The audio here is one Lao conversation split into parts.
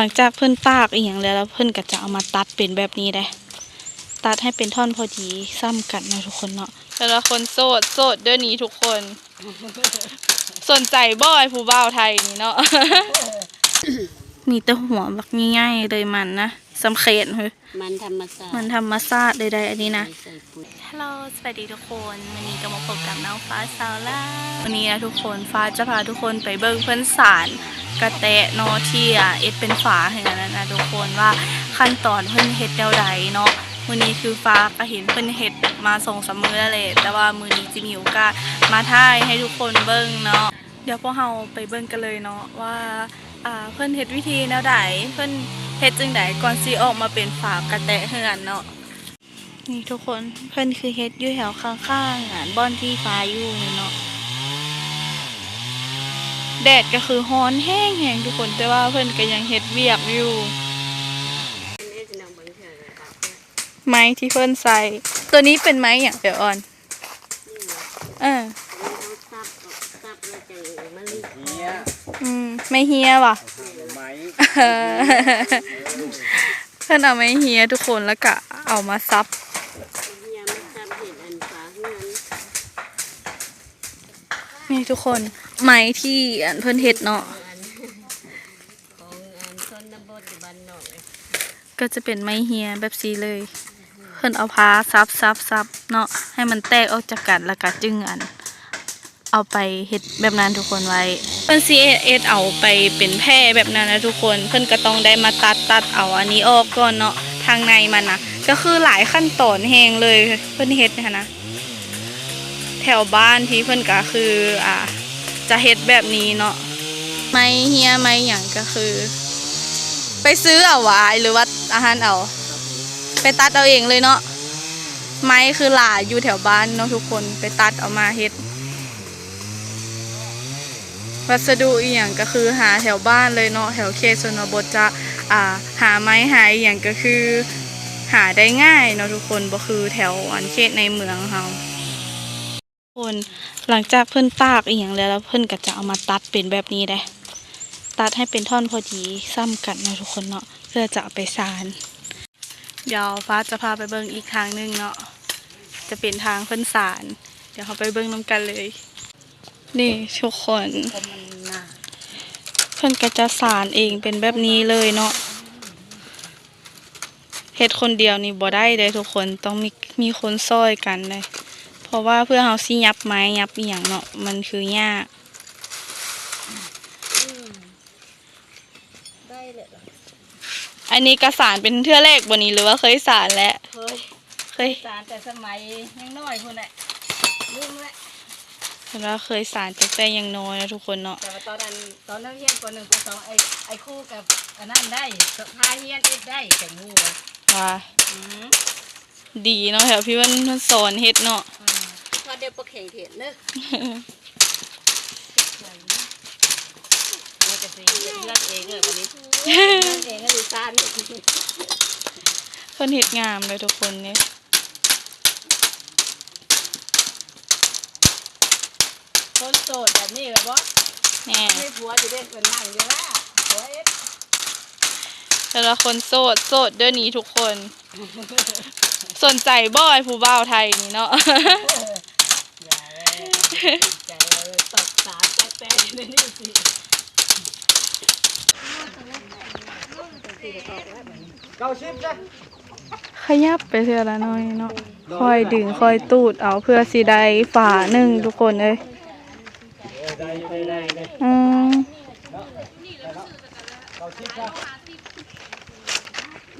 ຫຼັງຈາກເພິ່ນຕາກອີ່ຫຍັງແລ້ວ ແລ້ວເພິ່ນກໍຈະເອົາມາຕັດເປັນແບບນີ້ເດ້ ຕັດໃຫ້ເປັນທ່ອນພໍດີສ່ຳກັນເນາະທຸກຄົນເນາະ. ແຕ່ລະຄົນໂສດ ໂສດເດີ້ນີ້ທຸກຄົນ ສົນໃຈບໍ່ ໄອ້ຜູ້ບ່າວໄທນີ້ເນາະ? ມີແຕ່ຫົວບັກໃຫຍ່ໆເລີຍ ມັນນະ ສ່ຳແຂນເຮີ້ຍ. ມັນທຳມະຊາດ ມັນທຳມະຊາດເລີຍໄດ໋ອັນນີ້ນະ. ຮັລໂຫຼ ສະບາຍດີທຸກຄົນ ມື້ນີ້ກໍມາພົບກັບນ້ອງຟ້າຊາວລາວ. ມື້ນີ້ນະທຸກຄົນ ຟ້າຈະພາທຸກຄົນໄປເບິ່ງເພິ່ນສານກະແຕະເນາະ ທີ່ ອາ ເຮັດເປັນຝາເຮືອນນັ້ນນະທຸກຄົນ ວ່າຂັ້ນຕອນເພິ່ນເຮັດແນວໃດເນາະ. ມື້ນີ້ຄືຟ້າກໍເຫັນເພິ່ນເຮັດມາສອງສາມມື້ແລ້ວແຫຼະ ແຕ່ວ່າມື້ນີ້ຊິມີໂອກາດມາຖ່າຍໃຫ້ທຸກຄົນເບິ່ງເນາະ. ດຽວພວກເຮົາໄປເບິ່ງກັນເລີຍເນາະ ວ່າ ອາ ເພິ່ນເຮັດວິທີແນວໃດ ເພິ່ນເຮັດຈັ່ງໃດກ່ອນຊິອອກມາເປັນຝາກະແຕະເຮືອນເນາະ. ນີ້ທຸກຄົນ ເພິ່ນຄືເຮັດຢູ່ແຖວຂ້າງໆ ອາ ບ່ອນທີ່ຟ້າຢູ່ນີ້ເນາະ. ແດດກໍຄືຮ້ອນແຮງໆ ທຸກຄົນ ແຕ່ວ່າເພິ່ນກໍຍັງເຮັດວຽກຢູ່. ໄມ້ທີ່ເພິ່ນໃຊ້ ໂຕນີ້ເປັນໄມ້ຫຍັງ ເອີຍອອນ? ເອີ ອືມ ໄມ້ເຮຍຫວາ? ເພິ່ນເອົາໄມ້ເຮຍທຸກຄົນ ແລ້ວກະເອົາມາສັບ. ນີ້ທຸກຄົນ ໄມ້ທີ່ອັນເພິ່ນເຮັດເນາະ ກໍຈະເປັນໄມ້ເຮຍແບບຊີ້ເລີຍ. ເພິ່ນເອົາພ້າສັບໆໆເນາະ ໃຫ້ມັນແຕກອອກຈາກກັນ ແລ້ວກະຈຶ່ງອັນ ເອົາໄປເຮັດແບບນັ້ນທຸກຄົນໄວ້. ເພິ່ນຊິເຮັດເອົາໄປເປັນແຜ່ແບບນັ້ນນະທຸກຄົນ ເພິ່ນກໍຕ້ອງໄດ້ມາຕັດ ຕັດເອົາອັນນີ້ອອກກ່ອນເນາະ ທາງໃນມັນນະ ກໍຄືຫຼາຍຂັ້ນຕອນແຮງເລີຍ ເພິ່ນເຮັດຫັ້ນນະ. ແຖວບ້ານທີ່ເພິ່ນກໍຄື ອາ ຈະເຮັດແບບນີ້ເນາະ. ໄມ້ເຮຍໄມ້ຫຍັງກໍຄື ໄປຊື້ເອົາຫວາ ຫຼືວ່າອັນຫັ້ນເອົາ ໄປຕັດເອົາເອງເລີຍເນາະ. ໄມ້ຄືຫຼາຍຢູ່ແຖວບ້ານເນາະທຸກຄົນ ໄປຕັດເອົາມາເຮັດ. ວັດສະດຸອີ່ຫຍັງກໍຄືຫາແຖວບ້ານເລີຍເນາະ ແຖວເຂດຊົນນະບົດຈະ ອາ ຫາໄມ້ຫາອີ່ຫຍັງກໍຄືຫາໄດ້ງ່າຍເນາະທຸກຄົນ ບໍ່ຄືແຖວອັນເຂດໃນເມືອງເຮົາ. ຄົນ ຫຼັງຈາກເພິ່ນຕາກອີ່ຫຍັງແລ້ວ ແລ້ວເພິ່ນກໍຈະເອົາມາຕັດເປັນແບບນີ້ເດ້ ຕັດໃຫ້ເປັນທ່ອນພໍດີສ່ຳກັນເນາະທຸກຄົນເນາະ ເພື່ອຈະເອົາໄປສານ. ດຽວຟ້າຈະພາໄປເບິ່ງອີກທາງໜຶ່ງເນາະ ຈະເປັນທາງເພິ່ນສານ ດຽວເຮົາໄປເບິ່ງນຳກັນເລີຍ. ນີ້ທຸກຄົນ ເພິ່ນກໍຈະສານເອງເປັນແບບນີ້ເລີຍເນາະ. ເຮັດຄົນດຽວນີ້ບໍ່ໄດ້ເດ້ທຸກຄົນ ຕ້ອງມີ ມີຄົນຊ່ອຍກັນເດ້ ເພາະວ່າເພື່ອເຮົາຊິຫຍັບໄມ້ຫຍັບອີ່ຫຍັງເນາະ ມັນຄືຍາກ. ອືມ ໄດ້ແລ້ວລະ. ອັນນີ້ກໍສານເປັນເທື່ອແລກບໍ່ນີ້ ຫຼືວ່າເຄີຍສານແລ້ວ? ເຄີຍ ເຄີຍສານແຕ່ສະໄໝຍັງນ້ອຍພຸ້ນແຫຼະ ລືມແລ້ວ. ເພິ່ນວ່າເຄີຍສານຕັ້ງແຕ່ຍັງນ້ອຍເນາະທຸກຄົນເນາະ ແຕ່ວ່າຕອນນັ້ນ ຕອນເຮົາຮຽນ ປໍໜຶ່ງ ປໍສອງ ໄອ້ ໄອ້ຄູກັບອັນນັ້ນໄດ້ ພາຮຽນເຮັດໄດ້ ຈັ່ງຮູ້ວ່າ ວ່າ ອືມ ດີເນາະ ແຖວພີ່ມັນ ມັນສອນເຮັດເນາະ. ອືມ ພາດຽວປະແຂງເຂນເດີ ມັນກະຊິເຮືອນເອງເລີຍບາດນີ້ ເຮືອນເອງກໍຊິສ້າງ. ເພິ່ນເຮັດງາມເດີທຸກຄົນເດ້. ຄົນໂສດແບບນີ້ແຫຼະບໍ? ແມ່ນ ມີຜົວຊິເດ້ ເພິ່ນນັ່ງຢູ່ລະ ຜົວເຮັດ. ແຕ່ລະຄົນໂສດ ໂສດເດີ້ນີ້ທຸກຄົນ ສົນໃຈບໍ່ ໄອ້ຜູ້ບ່າວໄທນີ້ເນາະ? ຢ່າເລີຍ ສົນໃຈເລີຍ ຕັດສາແຕ່ແຕ່ໃນນີ້ຊິ ເກົ້າສິບຈ້ະ. ຂະຫຍັບໄປເທື່ອລະໜ້ອຍເນາະ ຄ່ອຍດຶງຄ່ອຍຕູດເອົາ ເພື່ອຊິໄດ້ຝາໜຶ່ງທຸກຄົນເອີຍ. ອືມ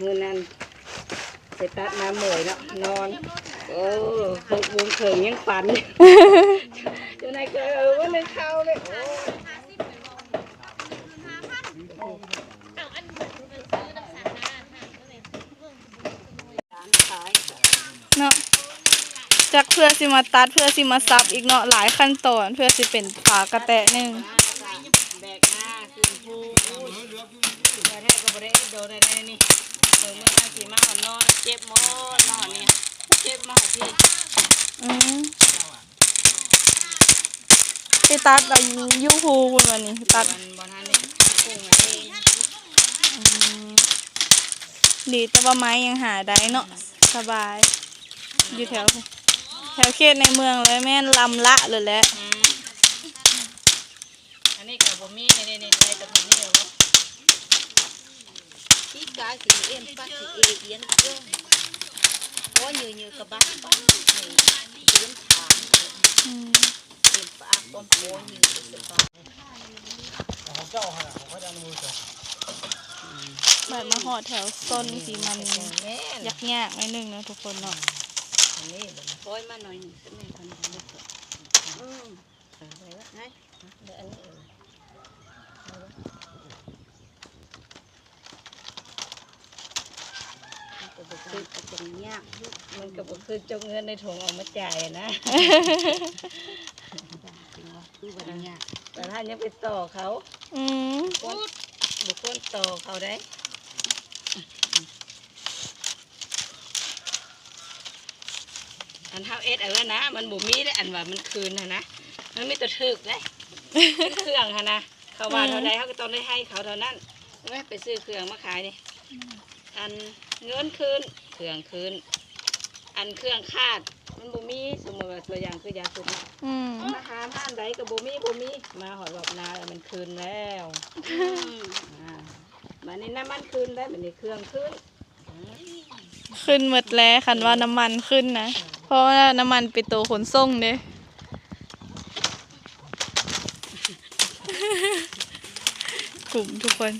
ມື້ນັ້ນໄປຕັດມາເມື່ອຍເນາະ ນອນ ໂອ້ ຫົກໂມງເຄິ່ງຍັງຝັນ ຢູ່ໃນກໍ ເອີ ບໍ່ໄດ້ເຂົ້າເລີຍ. ເນາະ ຈັກເພື່ອຊິມາຕັດ ເພື່ອຊິມາສັບອີກເນາະ ຫຼາຍຂັ້ນຕອນ ເພື່ອຊິເປັນຝາກະແຕະໜຶ່ງ. ແບກມາຂຶ້ນພູ ໂອ້ຍ ແທ້ກໍບໍ່ໄດ້ເຮັດດົນແລ້ວນີ້ ເບິ່ງມື້ນັ້ນຊິມາຮອດນອນ ເຈັບໝົດເນາະ ນີ້ ເຈັບມາຮອດພີ້. ອືມ ໄປຕັດເອົາຢູ່ພູພຸ້ນ ວັນນີ້ຕັດ ມັນບໍ່ທັນໄດ້ປຸງອັນນີ້. ອື ດີແຕ່ວ່າໄມ້ຍັງຫາໄດ້ເນາະ ສະບາຍ. ຢູ່ແຖວ ແຖວເຂດໃນເມືອງເລີຍແມ່ນລຳລະເລີຍແຫຼະ. ອືມ ອັນນີ້ກໍບໍ່ມີ ນີ້ໆ ໃນຕະເພນນີ້ແລ້ວບໍ່? ປີກາຍຊິເອັນປາຊິເອອຽນເກີນ ໂອ້ຍ ເຍອະໆ ກະບາດ ເປັນປາກ ອືມ ເປັນປາກ ປອມໂອ້ຍ ເຍອະໆ ກະບາດ. ບາດມາຮອດແຖວໂຊນທີ່ມັນຍາກໆ ໜ້ອຍໜຶ່ງເນາະທຸກຄົນເນາະ. ອືມ ອັນນີ້ ໂອ້ຍ ມາໜ້ອຍໜຶ່ງ ແມ່ນ ອືມ ໄດ້ລະ ໄດ້ ເດີ ອັນນີ້ ມັນກໍບໍ່ຄື ມັນກໍບໍ່ຄືຈົກເງິນໃນຖົງອອກມາຈ່າຍນະ ຄືວ່າຍາກ ແຕ່ຖ້າຍັງໄປຕໍ່ເຂົາ ອືມ ບໍ່ຄວນ ບໍ່ຄວນຕໍ່ເຂົາໄດ໋. ອັນເຮົາເຮັດເອົານະ ມັນບໍ່ມີເດ້ ອັນວ່າມັນຄືນຫັ້ນນະ ມັນມີແຕ່ຖືກເດ້ ເຄື່ອງຫັ້ນນະ ເຂົາວ່າເທົ່າໃດ ເຮົາກໍຕ້ອງໄດ້ໃຫ້ເຂົາເທົ່ານັ້ນ. ເອີຍ ໄປຊື້ເຄື່ອງມາຂາຍນີ້ ອັນເງິນຄືນ ເຄື່ອງຄືນ ອັນເຄື່ອງຂາດມັນບໍ່ມີ ສົມມຸດວ່າຕົວຢ່າງຄືຢາສູບ ອືມ ມາຫາຮ້ານໃດກໍບໍ່ມີ ບໍ່ມີ ມາຮອດຮອບນາແລ້ວມັນຄືນແລ້ວ ອືມ ອ່າ ບາດນີ້ນ້ຳມັນຄືນໄດ້ ບາດນີ້ເຄື່ອງຄືນ. ຂຶ້ນໝົດແລ້ວ ຄັນວ່ານ້ຳມັນຂຶ້ນນະ ເພາະວ່ານ້ຳມັນເປັນໂຕຂົນສົ່ງເດ້ ກຸ້ມທຸກຄົນ.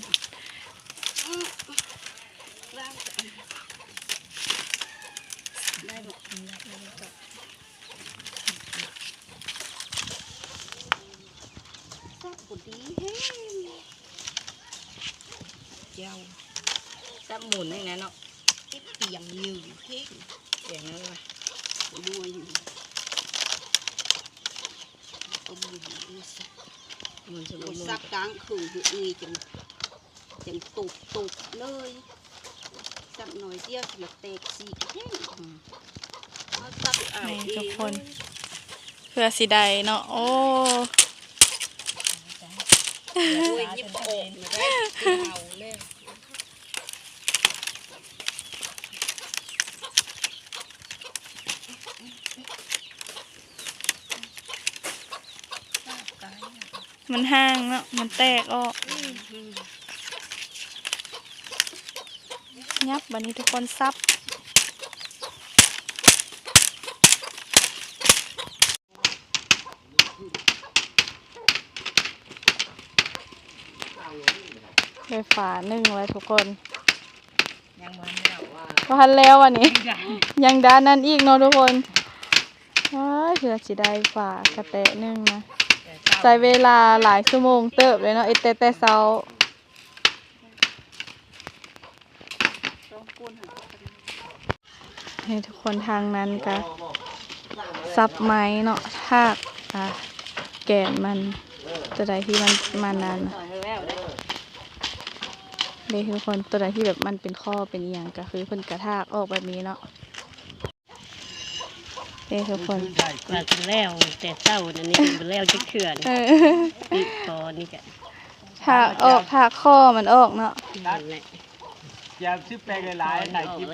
ສັບບໍ່ດີແຮງ ເຈົ້າ ສັບໝູນນີ້ນະເນາະ ຕິດປຽງຢູ່ເພງ ປຽງນັ້ນວ່າ ບໍ່ຮູ້ວ່າຢູ່ ເອົາໝູນມາສັບ ໝູນ ໝູນສັບກາງເຄິ່ງເຮັດນີ້ຈັ່ງ ຈັ່ງຕຸບໆ ເລີຍ ສັບໜ້ອຍດຽວຊິມາແຕກສີກແຮງ ເຮົາສັບເອົາເອງ ນີ້ທຸກຄົນ ເພື່ອຊິໄດ້ເນາະ ໂອ້ ໂອ້ຍ ຍິບບໍ່ອອກນະ ໄດ້ກິນເອົາເລີຍ. ມັນຫ່າງເນາະ ມັນແຕກອອກ ອືມ ຫຍັບ ບາດນີ້ທຸກຄົນສັບ ໄຟຟ້າໜຶ້ງແລ້ວທຸກຄົນ ຍັງບໍ່ທັນແລ້ວ ບໍ່ທັນແລ້ວອັນນີ້ ຍັງດ້ານນັ້ນອີກເນາະທຸກຄົນ. ວ້າຍ ເພື່ອຊິໄດ້ຝາກະແຕະໜຶ້ງນະ ໃຊ້ເວລາຫຼາຍຊົ່ວໂມງເຕີບເລີຍເນາະ ເຮັດແຕ່ແຕ່ເຊົ້າ. ໃຫ້ທຸກຄົນ ທາງນັ້ນກະສັບໄມ້ເນາະ ຖາກ ອ່າ ແກນມັນ ຕົວໃດທີ່ມັນ ມັນນັ້ນນະ ເດ້ທຸກຄົນ ຕົວໃດທີ່ແບບມັນເປັນຂໍ້ເປັນອີ່ຫຍັງ ກະຄືເພິ່ນກະຖາກອອກແບບນີ້ເນາະ ເດ້ທຸກຄົນ ວ່າຊິແລ້ວແຕ່ເຊົ້າ ອັນນີ້ຍັງບໍ່ແລ້ວຈັກເທື່ອ ເອີ ອີກພໍນີ້ກະ ຖາກອອກ ຖາກຂໍ້ມັນອອກເນາະ ນັ້ນແຫຼະ. ຢ່າຊື້ແປ້ງຫຼາຍໆ ຖ່າຍຄລິບ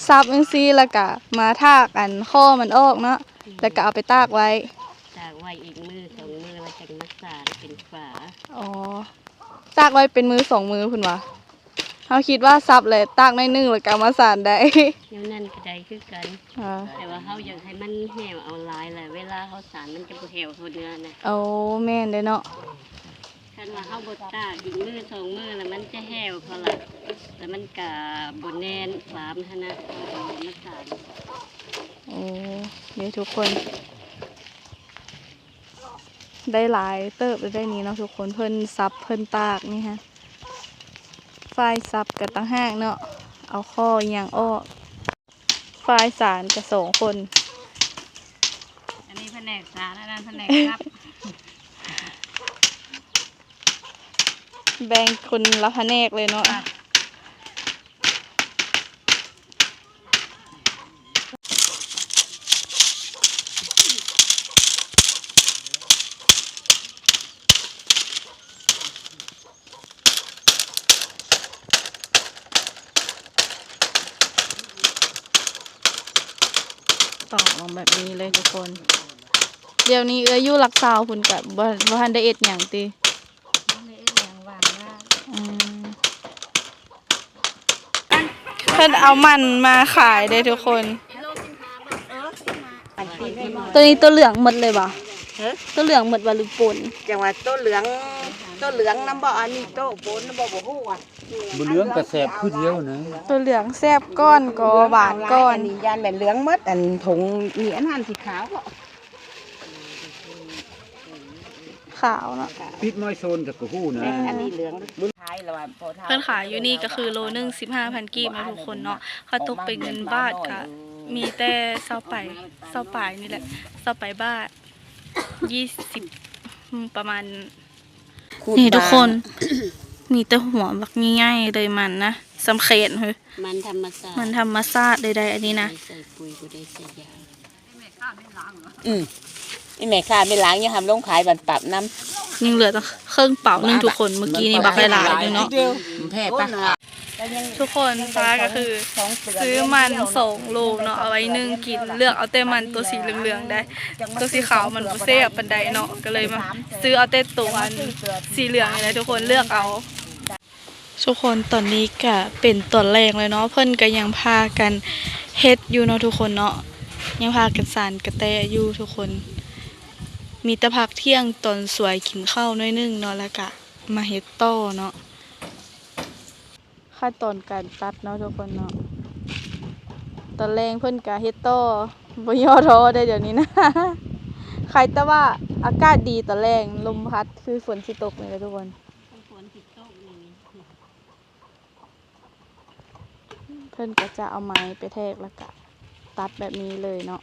ສັບຈັ່ງຊີ້ ແລ້ວກະມາຖາກອັນຂໍ້ມັນອອກເນາະ ແລ້ວກະເອົາໄປຕາກໄວ້ ຕາກໄວ້ອີກມື້ສອງມື້ ແລ້ວຈັ່ງມາສານເປັນຝາ. ອໍ ຕາກໄວ້ເປັນມື້ສອງມື້ພຸ້ນຫວາ? ເຮົາຄິດວ່າສັບແລ້ວຕາກໜ້ອຍໜຶ່ງ ແລ້ວກະເອົາມາສານໄດ້ ແນວນັ້ນກະໄດ້ຄືກັນ ແຕ່ວ່າເຮົາຢາກໃຫ້ມັນແຫ້ວເອົາຫຼາຍ ແລ້ວເວລາເຮົາສານມັນຈະບໍ່ແຫ້ວເທົ່າເນື້ອນະ. ໂອ້ ແມ່ນເດ້ເນາະ. ຄັນວ່າເຮົາບໍ່ຕາກອີກມື້ສອງມື້ລະມັນຈະແຫ້ວເຂົາລະ ລະມັນກະບໍ່ແໜ້ນຟາມຫັ້ນນະ ເຮົາເອົາມາສານ. ໂອ້ ເດ້ທຸກຄົນ ໄດ້ຫຼາຍເຕີບແລ້ວໄດ໋ນີ້ເນາະທຸກຄົນ ເພິ່ນສັບເພິ່ນຕາກນີ້ຮະ ຝ່າຍສັບກະຕ່າງຫາກເນາະ ເອົາຂໍ້ອີ່ຫຍັງອອກ ຝ່າຍສານກະສອງຄົນ ອັນນີ້ພະແນກສານ ອັນນັ້ນພະແນກສັບ ແບ່ງຄົນລະພະແນກເລີຍເນາະ. ຕອກລົງແບບນີ້ເລີຍທຸກຄົນ. ດຽວນີ້ເອື້ອຍຢູ່ຫຼັກຊາວພຸ້ນ ກະບໍ່ ບໍ່ທັນໄດ້ເຮັດຫຍັງຕິ? ບໍ່ໄດ້ເຮັດຫຍັງ ວ່າງໆ. ອືມ ເພິ່ນເອົາມັນມາຂາຍເດ້ທຸກຄົນ. ໂຕນີ້ໂຕເຫຼືອງໝົດເລີຍບໍ່? ຮະ? ໂຕເຫຼືອງໝົດບໍ່ ຫຼືປົນ? ຈັ່ງວ່າໂຕເຫຼືອງ ໂຕເຫຼືອງນຳບໍ່? ອັນນີ້ໂຕປົນນຳບໍ່? ບໍ່ຮູ້ວ່າ ບໍ່ເຫຼືອງກໍແຊບຄືດຽວນະ. ໂຕເຫຼືອງແຊບກ່ອນກໍຫວານກ່ອນ. ອັນນີ້ຢ້ານແມ່ນເຫຼືອງໝົດ ອັນຖົງນີ້ ອັນນັ້ນຊິຂາວເນາະ. ຂາວເນາະ. ປິດມອຍໂຊນກໍຮູ້ນະ. ອັນນີ້ເຫຼືອງ ເພິ່ນຂາຍຢູ່ນີ້ກໍຄືໂລໜຶ່ງສິບຫ້າພັນກີບເນາະທຸກຄົນເນາະ. ຖ້າຕົກເປັນເງິນບາດກໍມີແຕ່ຊາວປາຍ ຊາວປາຍນີ້ແຫຼະ ຊາວປາຍບາດ ຊາວ ປະມານ ນີ້ທຸກຄົນ ມີແຕ່ຫົວບັກໃຫຍ່ໆເລີຍ ມັນນະ ສ່ຳແຂນເຮີ້ຍ. ມັນທຳມະຊາດ ມັນທຳມະຊາດເລີຍໄດ໋ ອັນນີ້ນະ. ບໍ່ໄດ້ໃສ່ປຸ໋ຍ ບໍ່ໄດ້ໃສ່ຢາ. ອືມ ອີແມ່ຄ້າແມ່ນຫຼາງ ຍັງຫາມລົງຂາຍບັນປັບນຳ. ຍັງເຫຼືອຕັ້ງເຄິ່ງເປົາໜຶ່ງທຸກຄົນ ມື້ກີ້ນີ້ບັກຫຼາຍໆໜຶ່ງເນາະ. ແພ້ປະ? ທຸກຄົນ ຟ້າກໍຄືຊື້ມັນສອງໂລເນາະ ເອົາໄວ້ໜຶ້ງກິນ. ເລືອກເອົາແຕ່ມັນຕົວສີເຫຼືອງໆໄດ໋ ຕົວສີຂາວມັນບໍ່ແຊບປານໃດເນາະ ກໍເລີຍມາຊື້ເອົາແຕ່ຕົວອັນສີເຫຼືອງນີ້ແຫຼະທຸກຄົນ ເລືອກເອົາ. ທຸກຄົນ ຕອນນີ້ກະເປັນຕອນແລງແລ້ວເນາະ ເພິ່ນກະຍັງພາກັນເຮັດຢູ່ເນາະທຸກຄົນເນາະ ຍັງພາກັນສານກະແຕຢູ່ທຸກຄົນ. ມີແຕ່ພັກທ່ຽງຕອນສວຍກິນເຂົ້າໜ້ອຍໜຶ່ງເນາະ ແລ້ວກະມາເຮັດຕໍ່ເນາະ. ຂັ້ນຕອນການຕັດເນາະທຸກຄົນເນາະ ຕອນແລງເພິ່ນກະເຮັດຕໍ່ ບໍ່ຍໍ້ທໍ້ໄດ໋ດຽວນີ້ນະ. ໃຄແຕ່ວ່າອາກາດດີຕອນແລງ ລົມພັດຄືຝົນຊິຕົກນີ້ແຫຼະທຸກຄົນ. ເພິ່ນກໍຈະເອົາໄມ້ໄປແທກ ແລ້ວກະຕັດແບບນີ້ເລີຍເນາະ.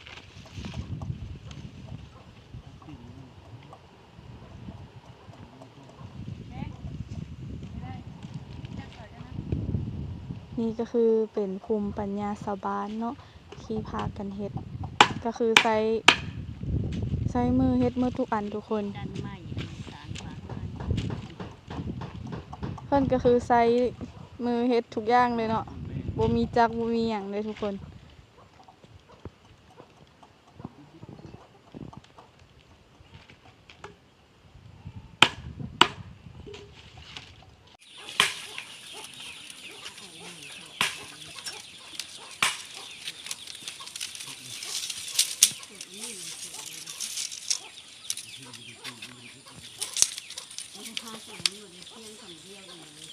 ນີ້ກໍຄືເປັນພູມປັນຍາຊາວບ້ານເນາະ ທີ່ພາກັນເຮັດ ກໍຄືໃຊ້ ໃຊ້ມືເຮັດໝົດທຸກອັນທຸກຄົນ. ເພິ່ນກໍຄືໃຊ້ມືເຮັດທຸກຢ່າງເລີຍເນາະ ບໍ່ມີຈັກ ບໍ່ມີຫຍັງເລີຍທຸກຄົນ.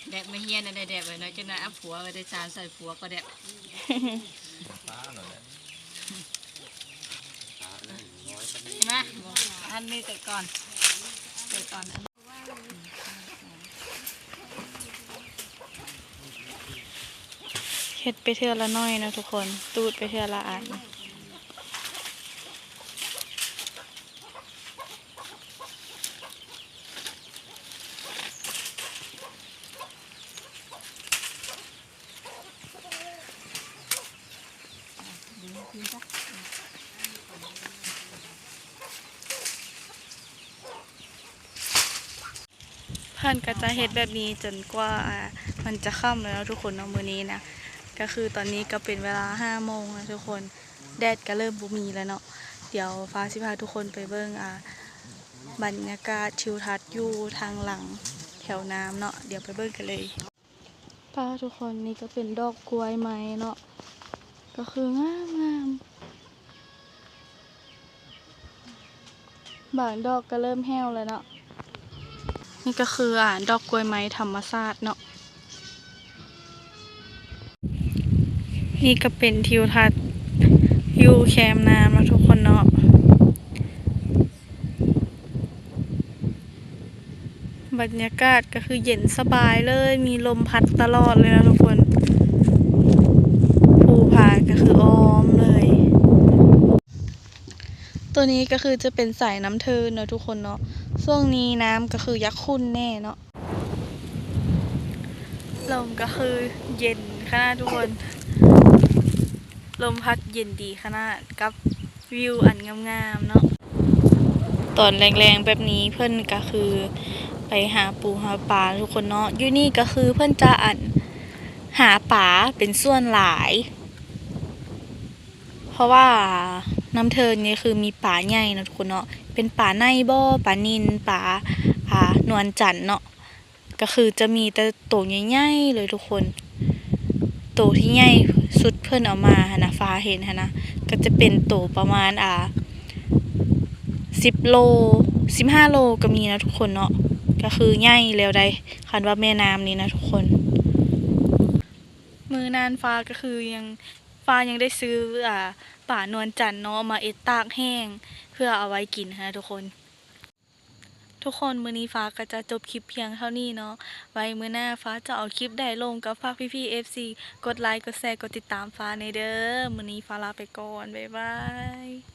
ແບບມາຮຽນອັນໃດແບບເນາະ ຈັ່ງນັ້ນເອົາຜົວໄວ້ໄດ້ ຊານໃສ່ຜົວກໍແບບ ມາ ອັນນີ້ແຕ່ກ່ອນ ແຕ່ກ່ອນ ເຮັດໄປເທື່ອລະໜ້ອຍເນາະທຸກຄົນ ຕູດໄປເທື່ອລະອັນ. ເພິ່ນກໍຈະເຮັດແບບນີ້ຈົນກວ່າ ອ່າ ມັນຈະຄ່ຳແລ້ວເນາະທຸກຄົນເນາະ ມື້ນີ້ນະ ກໍຄືຕອນນີ້ກໍເປັນເວລາຫ້າໂມງແລ້ວທຸກຄົນ ແດດກໍເລີ່ມບໍ່ມີແລ້ວເນາະ. ດຽວຟ້າຊິພາທຸກຄົນໄປເບິ່ງ ອ່າ ບັນຍາກາດທິວທັດຢູ່ທາງຫຼັງແຖວນ້ຳເນາະ ດຽວໄປເບິ່ງກັນເລີຍ. ປ້າທຸກຄົນ ນີ້ກໍເປັນດອກກ້ວຍໄມ້ເນາະ ກໍຄືງາມໆ ບາງດອກກໍເລີ່ມແຫ້ວແລ້ວເນາະ. ນີ້ກໍຄື ອ່າ ດອກກ້ວຍໄມ້ທຳມະຊາດເນາະ. ນີ້ກໍເປັນທິວທັດຢູ່ແຄມນ້ຳເນາະທຸກຄົນເນາະ. ບັນຍາກາດກໍຄືເຢັນສະບາຍເລີຍ ມີລົມພັດຕະຫຼອດເລີຍນະທຸກຄົນ. ພູຜາກໍຄືອ້ອມເລີຍ. ໂຕນີ້ກໍຄືຈະເປັນສາຍນ້ຳເທີນເນາະທຸກຄົນເນາະ. ຊ່ວງນີ້ນ້ຳກໍຄືຢາກຂຸ່ນແດ່ເນາະ. ລົມກໍຄືເຢັນຂະໜາດທຸກຄົນ. ລົມພັດເຢັນດີຂະໜາດກັບວິວອັນງາມໆເນາະ. ຕອນແລງໆແບບນີ້ເພິ່ນກະຄືໄປຫາປູຫາປາທຸກຄົນເນາະ. ຢູ່ນີ້ກະຄືເພິ່ນຈະ ອັນ ຫາປາເປັນສ່ວນຫຼາຍ ເພາະວ່າ ນ້ຳເທີນນີ້ຄືມີປາໃຫຍ່ເນາະທຸກຄົນເນາະ ເປັນປາໄນບໍ ປານິນ ປາ ອ່າ ນວນຈັນເນາະ ກໍຄືຈະມີແຕ່ໂຕໃຫຍ່ໆເລີຍທຸກຄົນ. ໂຕທີ່ໃຫຍ່ສຸດເພິ່ນເອົາມາຫັ້ນນະ ຟ້າເຫັນຫັ້ນນະ ກໍຈະເປັນໂຕປະມານ ອ່າ ສິບໂລ ສິບຫ້າໂລກໍມີເນາະທຸກຄົນເນາະ ກໍຄືໃຫຍ່ແລ້ວໃດ໋ ຄັນວ່າແມ່ນ້ຳນີ້ນະທຸກຄົນ. ມື້ນັ້ນຟ້າກໍຄືຍັງ ຟ້າຍັງໄດ້ຊື້ ອ່າ ປານວນຈັນເນາະ ມາເອັດຕາກແຫ້ງ ເພື່ອເອົາໄວ້ກິນຫັ້ນນະທຸກຄົນ. ທຸກຄົນ ມື້ນີ້ຟ້າກໍຈະຈົບຄລິບພຽງເທົ່ານີ້ເນາະ ໄວ້ມື້ໜ້າຟ້າຈະເອົາຄລິບໃດລົງ ກໍຝາກພີ່ໆ ເອັຟຊີ ກົດໄລ ກົດແຊ ກົດຕິດຕາມຟ້າແດ່ເດີ້. ມື້ນີ້ຟ້າລາໄປກ່ອນ ບາຍບາຍ.